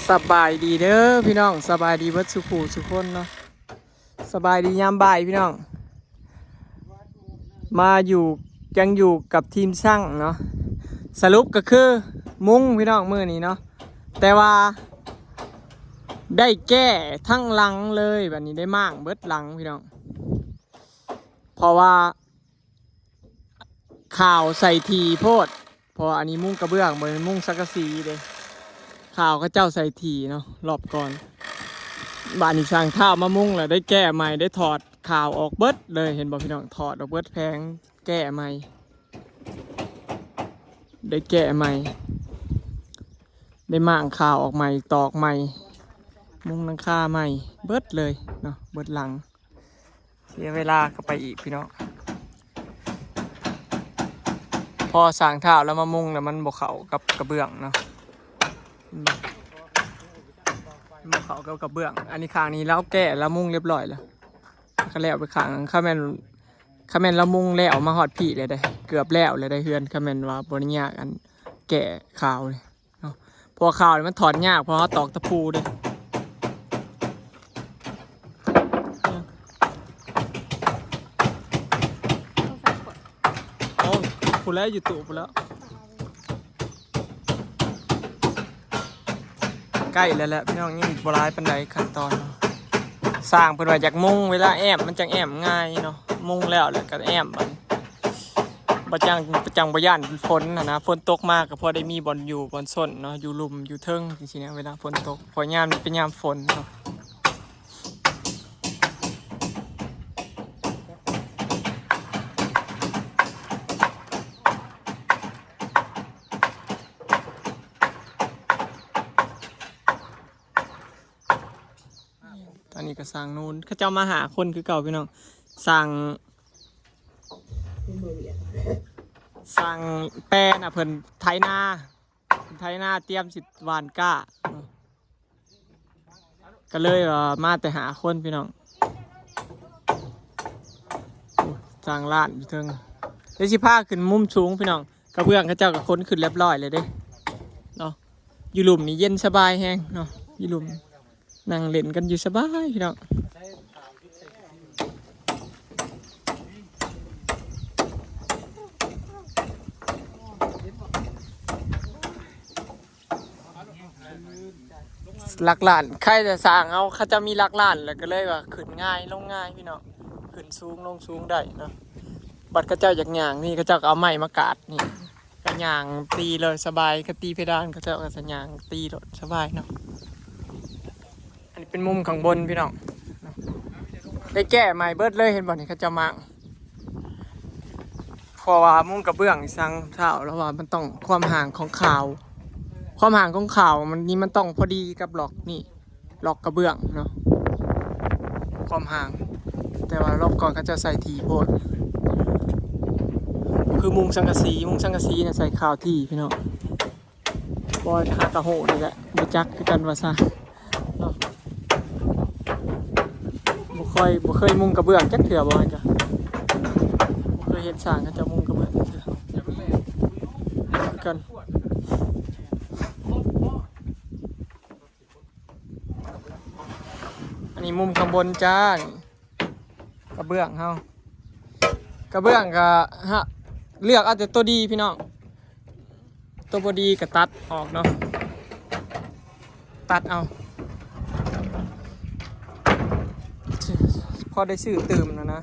ສະບາຍດີເດີພີ່ນ້ອງ ສະບາຍດີເບິດສູ່ຜູ້ສູ່ຄົນເນາະ ສະບາຍດີຍາມບ່າຍພີ່ນ້ອງ ມາຢູ່ ຍັງຢູ່ກັບທີມຊ່າງເນາະ ສະຫຼຸບກໍຄືມຸງພີ່ນ້ອງມື້ນີ້ເນາະ ແຕ່ວ່າໄດ້ແກ້ທັງຫຼັງເລີຍ ບັດນີ້ໄດ້ມ້າງເບິດຫຼັງພີ່ນ້ອງ ເພາະວ່າ ຄາວໃສ່ຖີ່ໂພດ ເພາະວ່າອັນນີ້ມຸງກະເບື້ອງ ບໍ່ແມ່ນມຸງສັງກະສີເດ້ ຄາວເຂົາເຈົ້າໃສ່ຖີ່ເນາະ ລອບກ່ອນ ບາດນີ້ຊ່າງທ້າວມາມຸງແລ້ວ ໄດ້ແກ້ໃໝ່ ໄດ້ຖອດຄາວອອກເບິດເລີຍ ເຫັນບໍ່ພີ່ນ້ອງ ຖອດອອກເບິດແຜງ ແກ້ໃໝ່ ໄດ້ແກ້ໃໝ່ ໄດ້ມ້າງຄາວອອກໃໝ່ ຕອກໃໝ່ ມຸງຫຼັງຄາໃໝ່ ເບິດເລີຍເນາະ ເບິດຫຼັງ. ເສຍເວລາເຂົ້າໄປອີກພີ່ນ້ອງ ພໍຊ່າງທ້າວລາວມາມຸງແລ້ວມັນບໍ່ເຂົ້າກັບກະເບື້ອງເນາະ ມັນບໍ່ເຂົ້າກັບກະເບື້ອງ ອັນນີ້ຂ້າງນີ້ລາວແກ້ລາວມຸງຮຽບຮ້ອຍແລ້ວ ກໍແລ້ວໄປຂ້າງ ຄັນແມ່ນ ຄັນແມ່ນລາວມຸງແລ້ວມາຮອດພີ້ແລ້ວເດ້ ເກືອບແລ້ວແລ້ວເດ້ເຮືອນ ຄັນແມ່ນວ່າບໍ່ໄດ້ຍາກອັນແກ້ຄາວນີ້ ເນາະ ເພາະວ່າຄາວນີ້ມັນຖອດຍາກ ເພາະເຮົາຕອກຕະປູເດ້ ເອົາ ພຸ້ນແຫຼະ ຢູ່ຕູ້ພຸ້ນແຫຼະ ໃກ້ແລ້ວແຫຼະພີ່ນ້ອງ ຍັງອີກບໍ່ຫຼາຍປານໃດຂັ້ນຕອນເນາະ ຊ່າງເພິ່ນວ່າຢາກມຸງ ເວລາແອ້ມມັນຈັ່ງແອ້ມງ່າຍເນາະ ມຸງແລ້ວແລ້ວກໍແອ້ມ ບັດ ບໍ່ຈັ່ງ ຈັ່ງບໍ່ຢ້ານຝົນຫັ້ນນະ ຝົນຕົກມາກໍພໍໄດ້ມີບ່ອນຢູ່ບ່ອນຊົນເນາະ ຢູ່ລຸ່ມຢູ່ເທິງຈັ່ງຊີ້ນະ ເວລາຝົນຕົກ ເພາະຍາມນີ້ເປັນຍາມຝົນເນາະ ຕອນນີ້ກໍຊ່າງນູນ ເຂົາເຈົ້າມາຫ້າຄົນຄືເກົ່າພີ່ນ້ອງ ຊ່າງ ຊ່າງແປນະ ເພິ່ນໄຖນາ ເພິ່ນໄຖນາຕຽມຊິຫວ່ານກ້າ ກໍເລີຍວ່າມາແຕ່ຫ້າຄົນພີ່ນ້ອງ ໂອ້ ສ້າງລານຢູ່ເທິງ ດຽວຊິພາຂຶ້ນມຸມສູງພີ່ນ້ອງ ກະເບື້ອງເຂົາເຈົ້າກໍຂົນຂຶ້ນຮຽບຮ້ອຍແລ້ວເດ້ເນາະ ຢູ່ລຸ່ມນີ້ເຢັນສະບາຍແຮງເນາະ ຢູ່ລຸ່ມ ນັ່ງຫຼິ້ນກັນຢູ່ສະບາຍພີ່ນ້ອງ ຫຼັກລ້ານ ໃຄແຕ່ສ້າງເຮົາ ເຂົາເຈົ້າມີຫຼັກລ້ານ ແລ້ວກໍເລີຍວ່າຂຶ້ນງ່າຍລົງງ່າຍພີ່ນ້ອງ ຂຶ້ນສູງລົງສູງໄດ້ເນາະ ບັດເຂົາເຈົ້າຢາກຍ່າງນີ້ ເຂົາເຈົ້າກໍເອົາໄມ້ມາກາດນີ້ ກໍຍ່າງຕີເລີຍສະບາຍ ຄັນຕີເພດານເຂົາເຈົ້າກໍຈະຍ່າງຕີໂລດສະບາຍເນາະ ອັນນີ້ເປັນມຸມຂ້າງບົນພີ່ນ້ອງ ໄດ້ແກ້ໃໝ່ເບິດເລີຍ ເຫັນບໍ່ນີ້ ເຂົາເຈົ້າມ້າງ ເພາະວ່າມຸງກະເບື້ອງຊ່າງທ້າວລາວວ່າມັນຕ້ອງຄວາມຫ່າງຂອງຄາວ ຄວາມຫ່າງຂອງຄາວມັນນີ້ ມັນຕ້ອງພໍດີກັບລັອກນີ້ ລັອກກະເບື້ອງເນາະ ຄວາມຫ່າງ ແຕ່ວ່າລອບກ່ອນເຂົາເຈົ້າໃສ່ຖີ່ໂພດ ຄືມຸງສັງກະສີ ມຸງສັງກະສີນະໃສ່ຄາວຖີ່ພີ່ນ້ອງ ບໍ່ຫາກະໂຫນີ້ແຫຼະ ບໍ່ຈັກຄືກັນວ່າຊະເນາະ ບໍ່ຄ່ອຍ ບໍ່ເຄີຍມຸງກະເບື້ອງຈັກເທື່ອ ບໍ່ຫາກະ ບໍ່ເຄີຍເຫັນຊ່າງເຂົາເຈົ້າມຸງກະເບື້ອງຈັກເທື່ອ ຄືກັນ. ອັນນີ້ມຸມຂ້າງບົນຈ້າ ກະເບື້ອງເຮົາ ກະເບື້ອງກະ ເລືອກເອົາແຕ່ໂຕດີພີ່ນ້ອງ ໂຕບໍ່ດີກະຕັດອອກເນາະ ຕັດເອົາ ພໍໄດ້ຊື້ຕື່ມນະນະ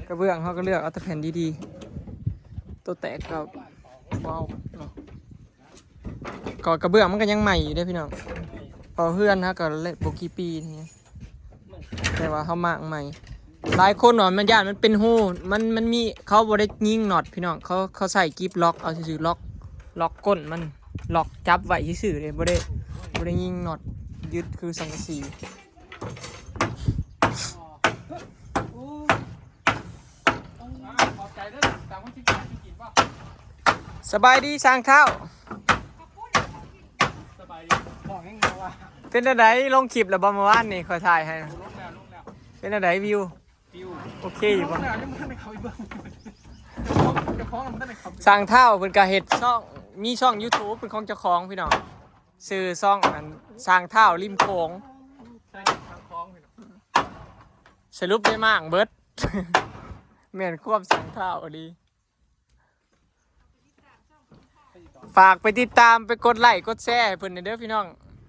ກະເບື້ອງເຮົາກະເລືອກເອົາແຕ່ແຜ່ນດີໆ ໂຕແຕກກະບໍ່ເອົາເນາະ. ກໍກະເບື້ອງມັນກໍຍັງໃໝ່ຢູ່ເດ້ພີ່ນ້ອງ ເພາະເຮືອນເຮົາກໍເລະບໍ່ກີ່ປີນີ້ ແຕ່ວ່າເຮົາມ້າງໃໝ່ ຫຼາຍຄົນວ່າມັນຢ້ານມັນເປັນຮູ ມັນ ມັນມີ ເຂົາບໍ່ໄດ້ຍິງນັອດພີ່ນ້ອງ ເຂົາ ເຂົາໃສ່ກິບລັອກເອົາຊື່ໆ ລັອກ ລັອກກົ້ນມັນ ລັອກຈັບໄວ້ຊື່ໆເດ້ ບໍ່ໄດ້ ບໍ່ໄດ້ຍິງນັອດຍຶດຄືສັງກະສີ. ສະບາຍດີຊ່າງທ້າວ ເປັນຈັ່ງໃດ ລົງຄລິບແລ້ວບໍ່ ມື້ວານນີ້ຂ້ອຍຖ່າຍໃຫ້ ເປັນຈັ່ງໃດ ວິວ ໂອເຄຢູ່ບໍ່? ຊ່າງທ້າວເພິ່ນກະເຮັດຊ່ອງ ມີຊ່ອງຢູທູບເປັນຂອງເຈົ້າຂອງພີ່ນ້ອງ. ຊື່ຊ່ອງອັນ ຊ່າງທ້າວລິມໂຂງ. ສະຫຼຸບໄດ້ມ້າງເບິດ. ແມ່ນຄວາມຊ່າງທ້າວອີ່ຫຼີ. ຝາກໄປຕິດຕາມ ໄປກົດໄລ້ກົດແຊໃຫ້ເພິ່ນແດ່ເດີພີ່ນ້ອງ.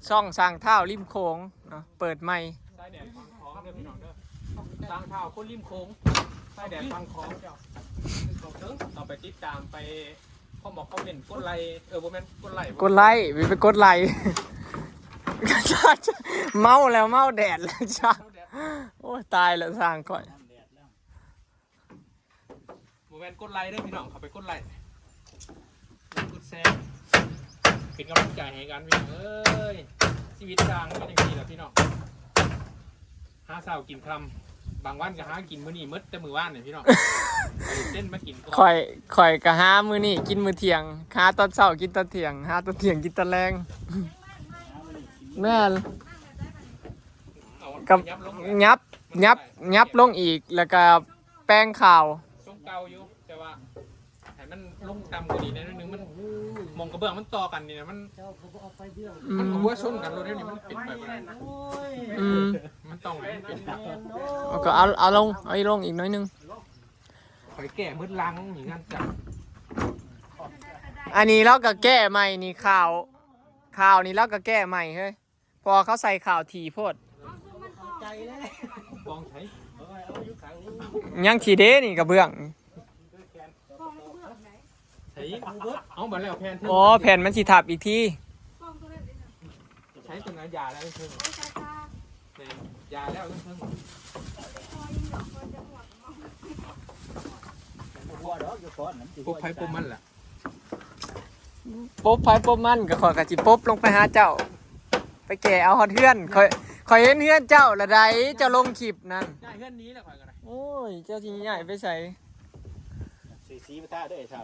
ຊ່ອງຊ່າງທ້າວລິມໂຂງເນາະ ເປີດໃໝ່. ຊາຍແດນຝັ່ງຂອງເດີພີ່ນ້ອງເດີ. ຊ່າງທ້າວຄົນລິມໂຂງ ຊາຍແດນຝັ່ງຂອງ. ເຂົ້າໄປຕິດຕາມ ໄປຄອມເມັນ ຄອມເມັນ ກົດໄລ້ ເອີ ບໍ່ແມ່ນກົດໄລ້ ກົດໄລ້ ໄປກົດໄລ້. ເມົາແລ້ວ ເມົາແດດແລ້ວຈ້າ. ໂອ້ຍ ຕາຍແລ້ວຊ່າງຂ້ອຍ. ບໍ່ແມ່ນກົດໄລ້ເດີພີ່ນ້ອງ ເຂົ້າໄປກົດໄລ້ ກົດແຊ ເປັນກຳລັງໃຈໃຫ້ກັນພີ່ນ້ອງເອີຍ. ຊີວິດຊ່າງມັນເປັນຈັ່ງຊີ້ແຫຼະພີ່ນ້ອງ ຫາເຊົ້າກິນຄ່ຳ ບາງວັນກໍຫາກິນມື້ນີ້ໝົດແຕ່ມື້ວານນີ້ພີ່ນ້ອງ. ໄປເຊັນມາກິນກ່ອນ. ຂ້ອຍ ຂ້ອຍກໍຫາມື້ນີ້ກິນມື້ທ່ຽງ ຫາຕອນເຊົ້າກິນຕອນທ່ຽງ ຫາຕອນທ່ຽງກິນຕອນແລງ. ແມ່ນ ເອົາ ກັບ ຫຍັບລົງ ຫຍັບ ຫຍັບ ຫຍັບລົງອີກ ແລ້ວກໍ ແປງຂາວ ຊົງເກົ່າຢູ່ ແຕ່ວ່າໃຫ້ມັນລົງຕ່ຳກວ່ານີ້ໜ້ອຍໜຶ່ງ. ມັນ ໝ່ອງກະເບື້ອງມັນຕໍ່ກັນນີ້ນະ ມັນ ມັນກໍບໍ່ຊົນກັນໂລດ. ດຽວນີ້ມັນເປັນໄປບໍ່ໄດ້ນະ. ອືມ ມັນຕ້ອງໃຫ້ມັນເປັນ ເອົາ ກໍເອົາ ເອົາລົງ ເອົາອີກລົງອີກໜ້ອຍໜຶ່ງ. ຂ້ອຍແກ້ເບິດຫຼັງນີ້ງານຈັດ. ອັນນີ້ລາວກໍແກ້ໃໝ່ນີ້ ຂາວ ຂາວນີ້ລາວກໍແກ້ໃໝ່ເຮີ້ຍ. ເພາະວ່າເຂົາໃສ່ຂາວຖີ່ໂພດ. ປອງໃສ? ຍັງຖີ່ເດ້ນີ້ກະເບື້ອງ. ໃສ? ເອົາບາດແລ້ວແຜ່ນເທິງ. ອໍ ແຜ່ນມັນຊິທັບອີກທີ. ໃຊ້ຕົວນັ້ນຢາແລ້ວເທິງ. ແມ່ນຢາແລ້ວເທິງ. ບໍ່ດອກ ຢ່າຟ້ອນ ມັນຊິ ປົບໃຜປົບມັນລະ. ປົບໃຜປົບມັນ ກໍຂ້ອຍກໍຊິປົບລົງໄປຫາເຈົ້າ ໄປແກ່ເອົາຮອດເຮືອນ. ຂ້ອຍ ຂ້ອຍເຫັນເຮືອນເຈົ້າລະໃດ ເຈົ້າລົງຄລິບນັ້ນ. ຍ້າຍເຮືອນໜີແລ້ວຂ້ອຍກໍໄດ້. ໂອ້ຍ ເຈົ້າຊິຍ້າຍໄປໃສ? ຊື້ສີມາທາເດີໄອ້ເຖົ້າ.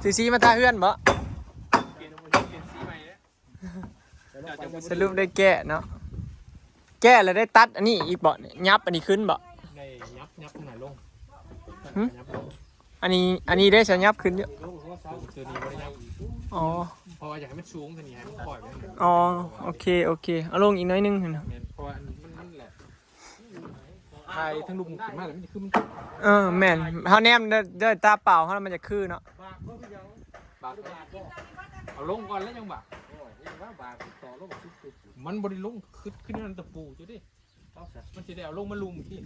ຊື້ສີມາທາເຮືອນບໍ? ປ່ຽນ ປ່ຽນສີໃໝ່ເດີ. ສະຫຼຸບໄດ້ແກ້ເນາະ ແກ້ແລ້ວໄດ້ຕັດອັນນີ້ອີກບໍນີ້? ຫຍັບອັນນີ້ຂຶ້ນບໍ? ໄດ້ຫຍັບ ຫຍັບຂະໜາດລົງ. ຫຶ? ຫຍັບລົງ. ອັນນີ້ ອັນນີ້ໄດ້ສະຫຍັບຂຶ້ນຢູ່. ຕົວນີ້ບໍ່ໄດ້ຫຍັບ. ອໍ ເພາະວ່າຢາກໃຫ້ມັນສູງ ຕົວນີ້ໃຫ້ມັນຄ່ອຍໄປ. ອໍ ໂອເຄ ໂອເຄ ເອົາລົງອີກໜ້ອຍໜຶ່ງຫັ້ນນະ. ແມ່ນ ເພາະວ່າອັນນີ້ມັນ ມັນແຫຼະ ຖ່າຍທາງລຸ່ມຂຶ້ນມາແລ້ວມັນຄືມັນ. ເອີ ແມ່ນ ເຮົາແນມດ້ວຍຕາເປົ່າເຮົາ ມັນຈະຄືເນາະ. ບາກບໍ່ ເອົາລົງກ່ອນແລ້ວຍັງບາກ. ໂອ້ຍ ຍັງວ່າບາກຕໍ່ລົງ. ມັນບໍ່ໄດ້ລົງ ຄື ຄືແນວນັ້ນຕະປູຢູ່ເດ້. ມັນຊິໄດ້ເອົາລົງມາລຸ່ມທີ່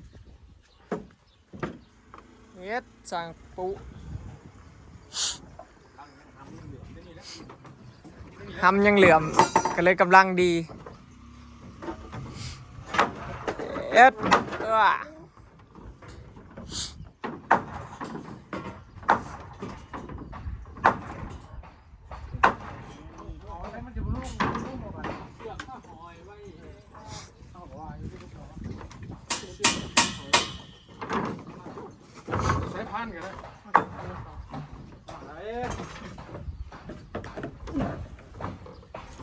ເຮັດສ້າງປຸ ຮຳຍັງເຫຼື້ອມ ກໍເລີຍກຳລັງດີ. ເຮັດ ເອີ. ໃຊ້ພານກໍໄດ້.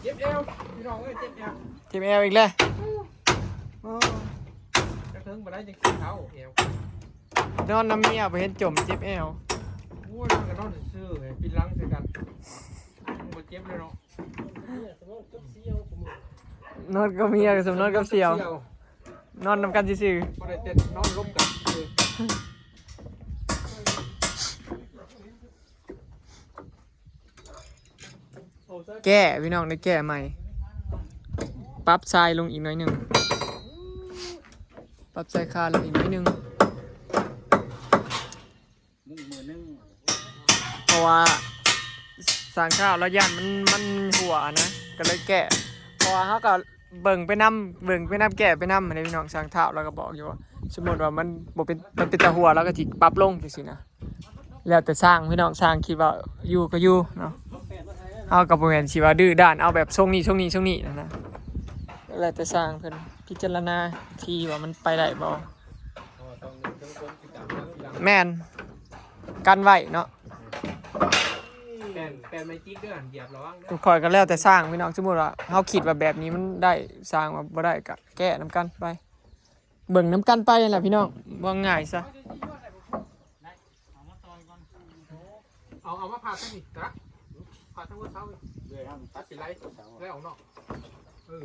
ເຈັບແອວ ພີ່ນ້ອງເອີຍ ເຈັບແອວ. ເຈັບແອວອີກແລ້ວ. ໂອ້ ຈັກເຖິງບໍ່ໄດ້ ຈັ່ງຊິເຂົ້າແອວ. ນອນນຳເມຍບໍ່ເຫັນຈົມ ເຈັບແອວ. ໂອ້ຍ ນອນກໍນອນຊື່ໆ ປິດຫຼັງໃສ່ກັນ ບໍ່ເຈັບເລີຍເນາະ. ນອນກັບເມຍກໍສ່ຳນອນກັບສ່ຽວ. ນອນນຳກັນຊື່ໆ. ບໍ່ໄດ້ເຕັ້ນ ນອນລົມກັນຊື່ໆ. ແກ້ ພີ່ນ້ອງ ໄດ້ແກ້ໃໝ່ ປັບຊາຍລົງອີກໜ້ອຍໜຶ່ງ ປັບຊາຍຄາລົງອີກໜ້ອຍໜຶ່ງ. ມື້ໜຶ່ງ ເພາະວ່າຊ່າງທ້າວລາວຢ້ານມັນ ມັນຮົ່ວນະ ກໍເລີຍແກ້. ເພາະວ່າເຮົາກໍເບິ່ງໄປນຳ ເບິ່ງໄປນຳ ແກ້ໄປນຳຫັ້ນເດ້ ພີ່ນ້ອງ. ຊ່າງທ້າວລາວກໍບອກຢູ່ວ່າ ສົມມຸດວ່າມັນບໍ່ເປັນ ມັນເປັນຕາຮົ່ວ ລາວກໍຊິປັບລົງຈັ່ງຊີ້ນະ. ແລ້ວແຕ່ຊ່າງ ພີ່ນ້ອງ ຊ່າງຄິດວ່າຢູ່ກໍຢູ່ເນາະ. ເຮົາກໍບໍ່ແມ່ນຊິວ່າດື້ດ້ານ ເອົາແບບຊົງນີ້ ຊົງນີ້ ຊົງນີ້ນະ. ແລ້ວແຕ່ຊ່າງເພິ່ນພິຈາລະນາທີ່ວ່າມັນໄປໄດ້ບໍ່. ແມ່ນ ກັນໄວ້ເນາະ. ແປນ ແປນໄມ້ຈິກເດີ ຢຽບລະວັງເດີ. ຂ້ອຍກໍແລ້ວແຕ່ຊ່າງ ພີ່ນ້ອງ. ສົມມຸດວ່າເຮົາຄິດວ່າແບບນີ້ມັນໄດ້ ຊ່າງວ່າບໍ່ໄດ້ ກໍແກ້ນຳກັນໄປ ເບິ່ງນຳກັນໄປຫັ້ນລະ ພີ່ນ້ອງ ເວົ້າງ່າຍຊະ. ເອົາ ເອົາມາຜ່າທາງນີ້ກະ ຜ່າທາງຫົວເສົານີ້. ເລື່ອຍເຮົາຕັດ ຊິໄລ່ແລ້ວເນາະ. ເອີ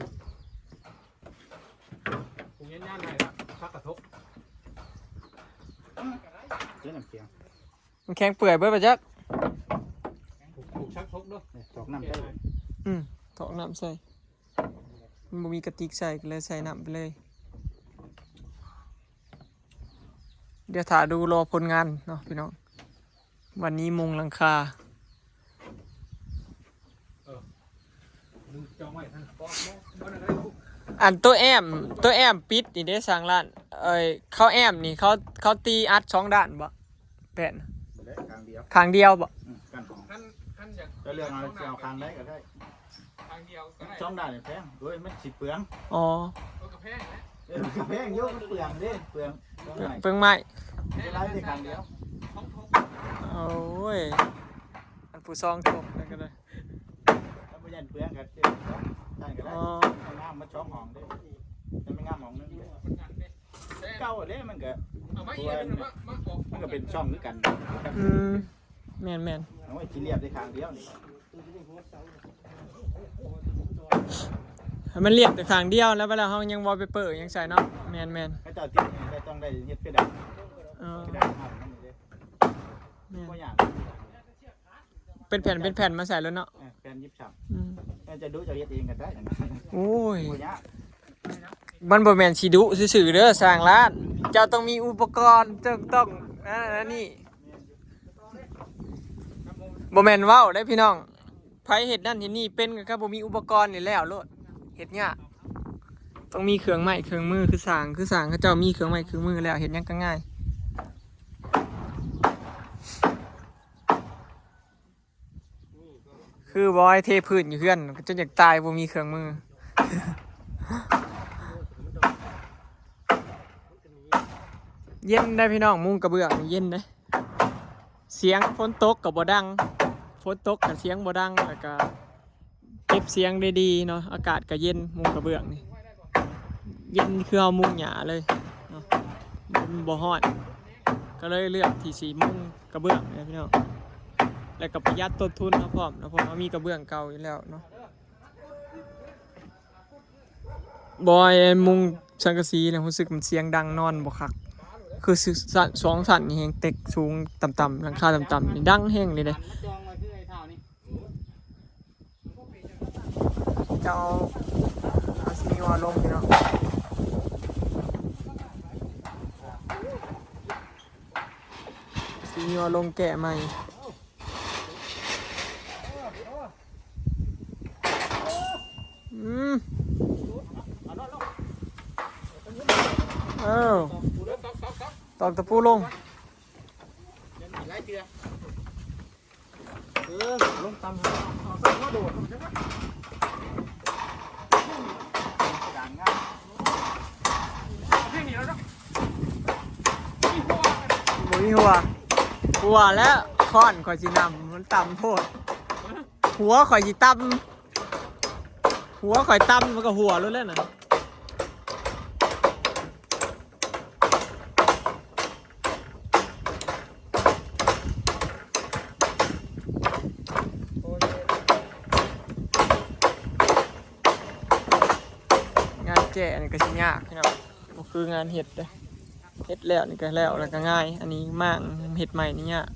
ປູກຍານໆ ໄດ້ລະ ສັກກະທົກ ເຈົ້ານ້ຳຂຽງ ມັນແຂງເປື່ອຍເບິດປະຈັກ. ປູກ ປູກສັກທົກເດີ ຖອກນ້ຳໃສ່. ອືມ ຖອກນ້ຳໃສ່. ມັນບໍ່ມີກະຕິກໃສ່ ກໍເລີຍໃສ່ນ້ຳໄປເລີຍ. ດຽວຖ້າດູລໍຜົນງານເນາະພີ່ນ້ອງ. ວັນນີ້ມຸງຫຼັງຄາ. ເອີ ມຶງຈອງໄວ້ຫັ້ນ ອັນໂຕແອ້ມ ໂຕແອ້ມປິດນີ້ເດ້ ຊ່າງຮ້ານ. ເອີຍ ເຂົາແອ້ມນີ້ ເຂົາ ເຂົາຕີອັດສອງດ້ານບໍ່? ແປ້ນ ບໍ່ໄດ້ ຂ້າງດຽວ ຂ້າງດຽວບໍ່? ອືມ ກັນຂອງ ຄັນ ຄັນຢາກ ຈະເລືອກເອົາ ຊິເອົາຂ້າງໃດກໍໄດ້ ຂ້າງດຽວກໍໄດ້. ສອງດ້ານນີ້ແພງ ໂອ້ຍ ມັນຊິເປືອງ. ອໍ ເອີ ກໍແພງແຫຼະ. ເອີ ກໍແພງຢູ່ ມັນເປືອງເດ້ ເປືອງ ເປືອງໄມ້ ເປືອງໄມ້ ເວລາໄດ້ຂ້າງດຽວ. ໂອ້ຍ ອັນຜູ້ຊອງທົບນັ້ນກໍໄດ້ ຖ້າບໍ່ຢ້ານເປືອງກໍຊື້ສອງດ້ານກໍໄດ້. ອໍ ຫ້ອງນ້ຳມັນສອງຫ້ອງເດ້ ແຕ່ມັນງາມຫ້ອງໜຶ່ງເດ້. ເກົ່າເດ້ ມັນກໍ ເອົາໄວ້ອີກ ມັນກໍເປັນຊ່ອງຄືກັນ. ອືມ ແມ່ນໆ ເອົາໄວ້ຊິລຽບໄດ້ຂ້າງດຽວນີ້ ໃຫ້ມັນລຽບແຕ່ຂ້າງດຽວ ແລ້ວເວລາເຮົາຍັງບໍ່ໄປເປີ້ຫຍັງໃສ່ເນາະ. ແມ່ນໆ ເຂົາເຈົ້າຕິດນີ້ ເຈົ້າຕ້ອງໄດ້ເຮັດເພດານ. ເອີ ເພດານເຮົາມັນນີ້ເດ້ ແມ່ນ ບໍ່ຍາກ. ເປັນແຜ່ນ ເປັນແຜ່ນມາໃສ່ໂລດເນາະ. ເອີ ແຜ່ນຢິບຊ້ຳ. ອືມ ຖ້າຈະດຸເຈົ້າເຮັດເອງກໍໄດ້. ໂອ້ຍ ບໍ່ຍາກ. ມັນບໍ່ແມ່ນຊິດຸຊື່ໆເດີ ຊ່າງຮ້ານ ເຈົ້າຕ້ອງມີອຸປະກອນ ເຈົ້າຕ້ອງ ອັນນັ້ນອັນນີ້. ບໍ່ແມ່ນເວົ້າເດ້ພີ່ນ້ອງ ໃຜເຮັດນັ້ນເຮັດນີ້ເປັນ ກໍຄືບໍ່ມີອຸປະກອນນີ້ແລ້ວໂລດ ເຮັດຍາກ. ຕ້ອງມີເຄື່ອງໄມ້ເຄື່ອງມື ຄືຊ່າງ ຄືຊ່າງເຂົາເຈົ້າມີເຄື່ອງໄມ້ເຄື່ອງມືແລ້ວ ເຮັດຫຍັງກໍງ່າຍ. ຄືບອຍເທພື້ນຢູ່ເຮືອນ ຈົນຢາກຕາຍ ບໍ່ມີເຄື່ອງມື. ເຢັນໄດ໋ພີ່ນ້ອງ ມຸງກະເບື້ອງນີ້ເຢັນເດ້. ສຽງຝົນຕົກກໍບໍ່ດັງ ຝົນຕົກກໍສຽງບໍ່ດັງ ແລ້ວກໍເກັບສຽງໄດ້ດີເນາະ. ອາກາດກໍເຢັນ ມຸງກະເບື້ອງນີ້ ເຢັນຄືເຮົາມຸງຫຍ້າເລີຍເນາະ ມັນບໍ່ຮ້ອນ. ກໍເລີຍເລືອກທີ່ຊິມຸງກະເບື້ອງນີ້ແຫຼະພີ່ນ້ອງ ແລ້ວກໍປະຢັດຕົ້ນທຶນເຮົາພ້ອມເນາະ ເພາະເຮົາມີກະເບື້ອງເກົ່າຢູ່ແລ້ວເນາະ. ບອຍ ມຸງສັງກະສີແລ້ວ ຮູ້ສຶກມັນສຽງດັງ ນອນບໍ່ຄັກ. ຄືສ- ສ- ສອງຊັ້ນນີ້ແຮງເຕັກສູງຕ່ຳໆ ຫຼັງຄາຕ່ຳໆນີ້ດັງແຮງເລີຍເດ້. ເຈົ້າ ເອົາຊິມີຫົວລົງພີ່ນ້ອງ ຊິມີຫົວລົງແກ້ໃໝ່. ອືມ ເອີ ຕອກຕະປູລົງ. ເອີ ລົງຕ່ຳ ເອົາໃສ່ຫົວໂດດ ບໍ່ມີຫົວ ຫົວແລ້ວ ຄ້ອນຂ້ອຍຊິນຳ ມັນຕ່ຳໂພດ. ຫົວຂ້ອຍຊິຕ່ຳ ຫົວຂ້ອຍຕ່ຳ ມັນກໍຫົວໂລດແລ້ວນະ. ງານແກ້ນີ້ກໍຊິຍາກພີ່ນ້ອງ ບໍ່ຄືງານເຮັດເດ້. ເຮັດແລ້ວນີ້ກໍແລ້ວ ແລ້ວກໍງ່າຍ. ອັນນີ້ມ້າງເຮັດໃໝ່ນີ້ຍາກ.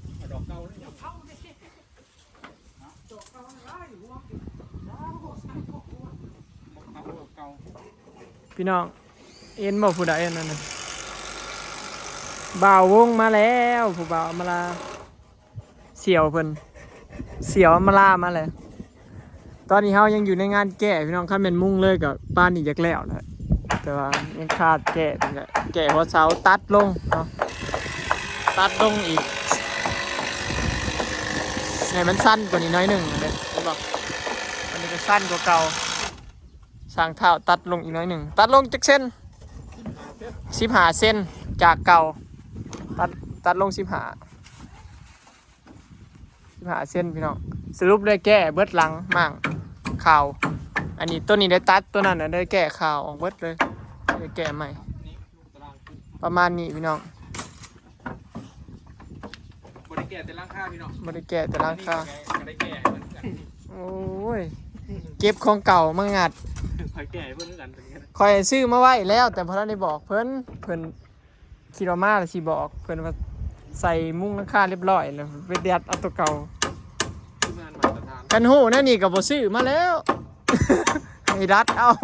ພີ່ນ້ອງ ເຫັນບໍ່ຜູ້ໃດອັນນັ້ນນະ? ບ່າວວົງມາແລ້ວ ຜູ້ບ່າວອຳມາລາ ສ່ຽວເພິ່ນ ສ່ຽວອຳມາລາມາແລ້ວ. ຕອນນີ້ເຮົາຍັງຢູ່ໃນງານແກ້ພີ່ນ້ອງ ຄັນແມ່ນມຸງເລີຍກໍປານນີ້ຢາກແລ້ວແລ້ວ ແຕ່ວ່າຍັງຂາດແກ້ ແກ້ຫົວເສົາ ຕັດລົງເນາະ ຕັດລົງອີກ ໃຫ້ມັນສັ້ນກວ່ານີ້ໜ້ອຍໜຶ່ງເດ້ ເຫັນບໍ່? ອັນນີ້ກໍສັ້ນກວ່າເກົ່າ ຊ່າງທ້າວຕັດລົງອີກໜ້ອຍໜຶ່ງ. ຕັດລົງຈັກເຊັນ? ສິບຫ້າເຊັນ ຈາກເກົ່າ ຕັດ ຕັດລົງສິບຫ້າ ສິບຫ້າເຊັນພີ່ນ້ອງ. ສະຫຼຸບໄດ້ແກ້ເບິດຫຼັງມ້າງຂາວ. ອັນນີ້ ໂຕນີ້ໄດ້ຕັດ ໂຕນັ້ນນະໄດ້ແກ້ຂາວອອກເບິດເລີຍ ໄດ້ແກ້ໃໝ່. ປະມານນີ້ພີ່ນ້ອງ ບໍ່ໄດ້ແກ້ແຕ່ຫຼັງຄາພີ່ນ້ອງ ບໍ່ໄດ້ແກ້ແຕ່ຫຼັງຄາ ອັນນີ້ກໍ ກໍໄດ້ແກ້ໃຫ້ເພິ່ນຄືກັນ. ໂອ້ຍ ເກັບຂອງເກົ່າມາງັດ. ຂ້ອຍແກ່ໃຫ້ເພິ່ນຄືກັນ ຂ້ອຍຊື້ມາໄວ້ແລ້ວ ແຕ່ບໍ່ທັນໄດ້ບອກເພິ່ນ. ເພິ່ນຄິດວ່າມາແລ້ວຊິບອກ. ເພິ່ນວ່າໃສ່ມຸງຫຼັງຄາຮຽບຮ້ອຍແລ້ວ ໄປດັດເອົາໂຕເກົ່າ. ທີມງານມາດຕະຖານ ຄັນຮູ້ແນວນີ້ກໍບໍ່ຊື້ມາແລ້ວ ໃຫ້ດັດເອົາ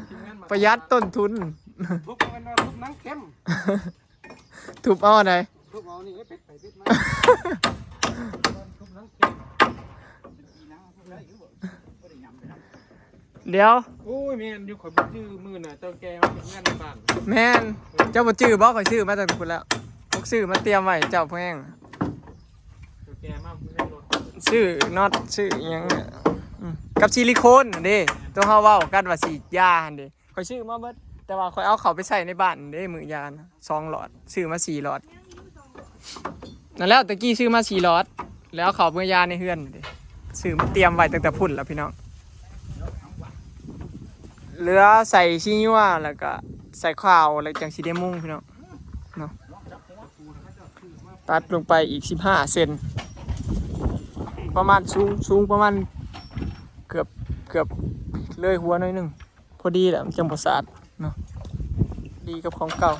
ທີມງານມາດຕະຖານ ປະຢັດຕົ້ນທຶນ. ທຸບ ແມ່ນວ່າທຸບໜັງເຂັມ. ທຸບເອົາອັນໃດ? ທຸບເອົານີ້ ເອີ ເປັດໄປເປັດມາ ທຸບໜັງເຂັມ. ດຽວ ໂອ້ຍ ແມ່ນຢູ່ ຂ້ອຍບໍ່ຈື່ມື້ໜ້າເຈົ້າແກ່ມາເຮັດງານໃນບ້ານ. ແມ່ນ ເຈົ້າບໍ່ຈື່ບໍ່? ຂ້ອຍຊື້ມາຕັ້ງແຕ່ພຸ້ນແລ້ວ ພວກຊື້ມາຕຽມໄວ້ເຈົ້າແພງ. ເຈົ້າແກ່ມາເຮັດລົດ ຊື້ນັອດ ຊື້ອີ່ຫຍັງ ອືມ ກັບຊິລິໂຄນຫັ້ນເດ້ ຕົວເຮົາເວົ້າກັນວ່າສີດຢາຫັ້ນເດ້. ຂ້ອຍຊື້ມາເບິດ ແຕ່ວ່າຂ້ອຍເອົາເຂົ້າໄປໃສ່ໃນບ້ານເດ້ ມື້ຢານະ ສອງຫຼອດ ຊື້ມາສີ່ຫຼອດ. ນັ້ນແຫຼະ ຕະກີ້ຊື້ມາສີ່ຫຼອດ ແລ້ວເອົາເຂົ້າເມືອຢາໃນເຮືອນເດ້ ຊື້ມາຕຽມໄວ້ຕັ້ງແຕ່ພຸ້ນແລ້ວພີ່ນ້ອງ. ເຫຼືອໃສ່ຊີ້ຍົວ ແລ້ວກະໃສ່ຂາວ ແລ້ວຈັ່ງຊິໄດ້ມຸງພີ່ນ້ອງເນາະ. ຕັດລົງໄປອີກສິບຫ້າເຊັນ ປະມານສູງ ສູງປະມານເກືອບ ເກືອບເລີຍຫົວໜ້ອຍໜຶ່ງ. ພໍດີແຫຼະ ມັນຈັ່ງບໍ່ສາດເນາະ ດີກັບຂອງເກົ່າ.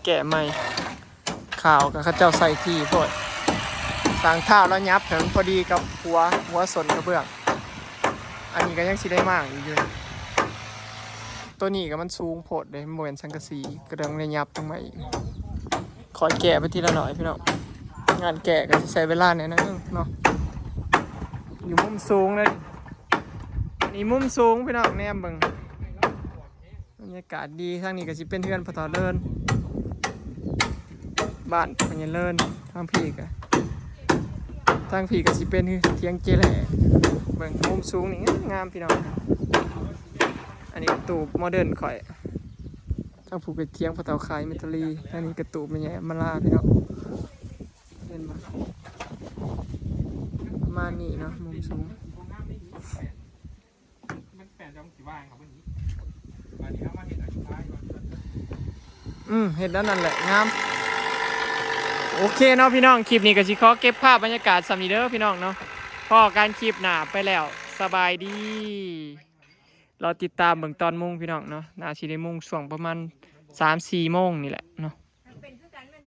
ແກະໃໝ່ ຂາວກໍເຂົາເຈົ້າໃສ່ຖີ່ໂພດ ທາງເທົ້າລະຫຍັບໃຫ້ມັນພໍດີກັບຫົວ ຫົວສົ້ນກະເບື້ອງ. ອັນນີ້ກໍຍັງຊິໄດ້ມ້າງອີກຢູ່ ໂຕນີ້ກໍມັນສູງໂພດເດ້ ມັນບໍ່ແມ່ນສັງກະສີ ກໍຕ້ອງໄດ້ຫຍັບລົງມາອີກ. ຄ່ອຍແກະໄປທີລະໜ້ອຍພີ່ນ້ອງ ງານແກະກໍຊິໃຊ້ເວລາແດ່ໜ້ອຍໜຶ່ງເນາະ. ຢູ່ມຸມສູງເລີຍ ນີ້ມຸມສູງພີ່ນ້ອງ ແນມເບິ່ງ ບັນຍາກາດດີ. ທາງນີ້ກໍຊິເປັນເຮືອນພໍ່ເຖົ້າເລີນ ບ້ານພໍ່ໃຫຍ່ເລີນ. ທາງພີ້ກໍ ທາງພີ້ກໍຊິເປັນທຽງເຈແຫຼ. ເບິ່ງມຸມສູງນີ້ງາມໆ ພີ່ນ້ອງ. ອັນນີ້ກະຕູບໂມເດີນຂ້ອຍ. ທາງຜູ້ເປັນທຽງພໍ່ເຖົ້າຂາຍມິດຕາລີ ທາງນີ້ກະຕູບແມ່ໃຫຍ່ອຳມາລາພີ່ນ້ອງ ເຫັນບໍ່? ປະມານນີ້ເນາະ ມຸມສູງ. ອືມ ເຮັດແນວນັ້ນແຫຼະ ງາມ. ໂອເຄເນາະພີ່ນ້ອງ ຄລິບນີ້ກໍຊິຂໍເກັບພາບບັນຍາກາດສ່ຳນີ້ເດີພີ່ນ້ອງເນາະ. ພໍ້ກັນຄລິບໜ້າ ໄປແລ້ວ ສະບາຍດີ. ລໍຕິດຕາມເບິ່ງຕອນມຸງພີ່ນ້ອງເນາະ ໜ້າຊິໄດ້ມຸງຊ່ວງປະມານສາມສີ່ໂມງນີ້ແຫຼະເນາະ.